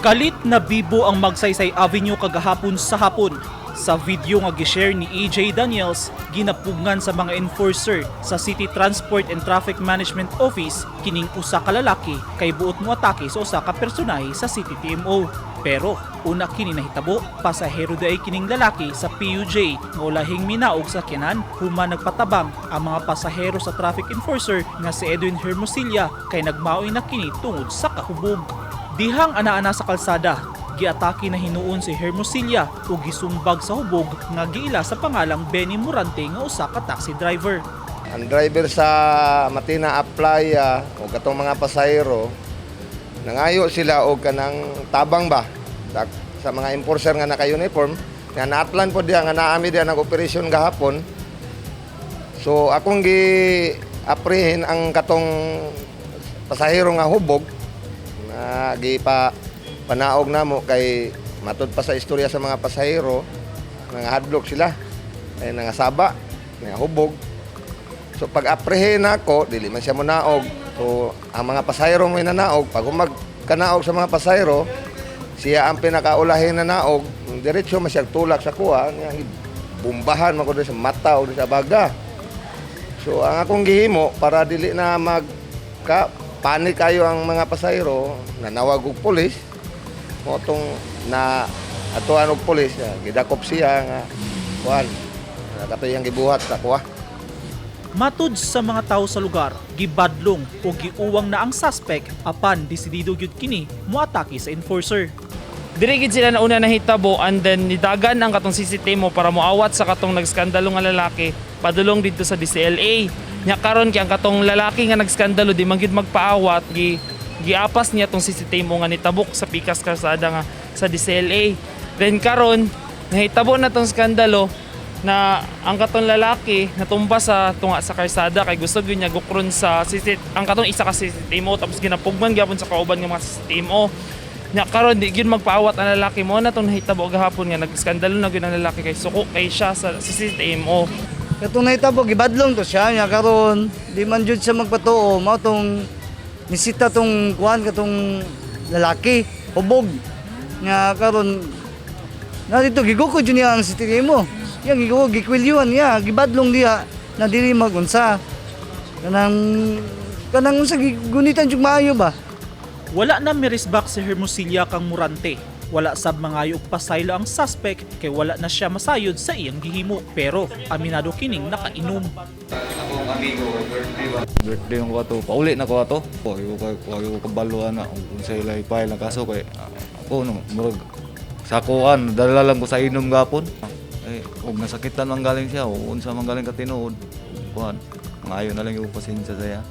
Kalit na bibo ang Magsaysay Avenue kagahapon sa hapon. Sa video nga gishare ni EJ Daniels, ginapugngan sa mga enforcer sa City Transport and Traffic Management Office kining usa ka lalaki kay buot mo atake sa usa ka personahe sa City TMO. Pero una kini nahitabo, pasahero diay kining lalaki sa PUJ nga ulahing minaog sa sakyanan human nagpatabang ang mga pasahero sa traffic enforcer nga si Edwin Hermosilla kay nagmaoy na kini tungod sa kahubog. Dihang ana-ana sa kalsada, giatake na hinuon si Hermosilla ug gisumbag sa hubog nga giila sa pangalang Benny Morante nga usa ka taxi driver. Ang driver sa Matina Aplaya o katong mga pasahero, nangayo sila og kanang tabang ba sa mga enforcer nga naka-uniform nga naatlan po diha nga naami diha nag-operation gahapon. So akong gi aprehin ang katong pasahero nga hubog na gipa panaog namo kay matud pa sa istorya sa mga pasahero, nangahadlok sila ay nangasaba, nangahubog. So pag aprehin nako, dili man siya monaog. So ang mga pasahero mo nanaog, pag magkanaog sa mga pasahero, siya ang pinakaulahin na naog, diretso man siya tulak sa kuha, niya bumbahan man ko sa mata o sa baga. So ang akong gihimo para dili na mag ka panik kayo ang mga pasahero, nanawag og pulis, mo tong na atuan og pulis, gidakop siya nga kuan. Kato iyang gibuhat sa kuha. Matud sa mga tao sa lugar, gibadlong o giuwang na ang suspect apan desidido gyud kini moatake sa enforcer. Diri gid sila nauna nahitabo and then nidagan ang katong CCTMO para moawat sa katong nagskandalo nga lalaki padulong didto sa DCLA. Nya karon kay ang katong lalaki nga nagskandalo di man gyud magpaawat, gi giapas niya tong CCTMO nga nitabok sa pikas kalsada nga sa DCLA. Then karon nahitabo na tong skandalo na ang katong lalaki natumba sa tunga sa kalsada kay gusto gyud niya gukron sa CC, ang katong isa ka CCTMO, tapos ginapugman gyapon sa kauban nga mga CCTMO. Nya karon di gyud magpaawat ang lalaki, mo na tong nahitabo gahapon nga nagskandalo na gyud ang lalaki kay suko kay siya sa CCTMO. Katong nahitabo, gibadlong to siya niya karon di man jud siya magpatuo, mao tong nisita tong kuan, katong lalaki hubog nga karon na dito gigukod jud niya ang CCTV mo. Yang gigukod, gikwilyuhan niya, gibadlong diha na dili magunsa kanang kanang unsa, gigunitan jud maayo ba. Wala na mirisbak si Hermosilla kang Murante. Wala sab mangayo og pasaylo ang suspect kay wala na siya masayod sa iyang gihimo, pero aminado kining nakainom. Birthday ko ato, pauli na ko ato. Ayo kay ayo kabalo ana kung sa ila i-file ang kaso kay ako no murag sa kuan dala lang ko sa inom gapon. Eh og nasakitan man galing siya o unsa man galing ka tinuod kuan. Ngayo na lang yung pasensya saya.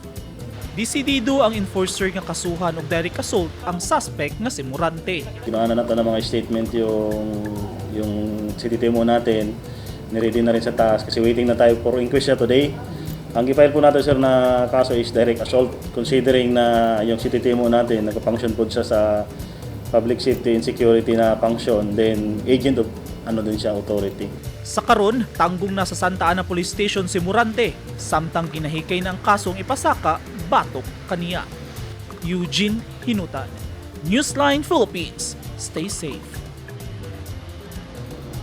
Desidido ang enforcer nga kasuhan og direct assault ang suspect nga si Murante. Kinuha na natin ng mga statement yung CTTMO natin. Niready na rin sa taas kasi waiting na tayo for inquest na today. Ang i-file po natin, sir, na kaso is direct assault considering na yung CTTMO natin nagpa-function po siya sa public safety and security na function, then agent of ano din siya, authority. Sa karon, tanggong na sa Santa Ana Police Station si Murante samtang ginahikay na ang kasong ipasaka batok kaniya. Eugene Hinutan, Newsline Philippines. Stay safe.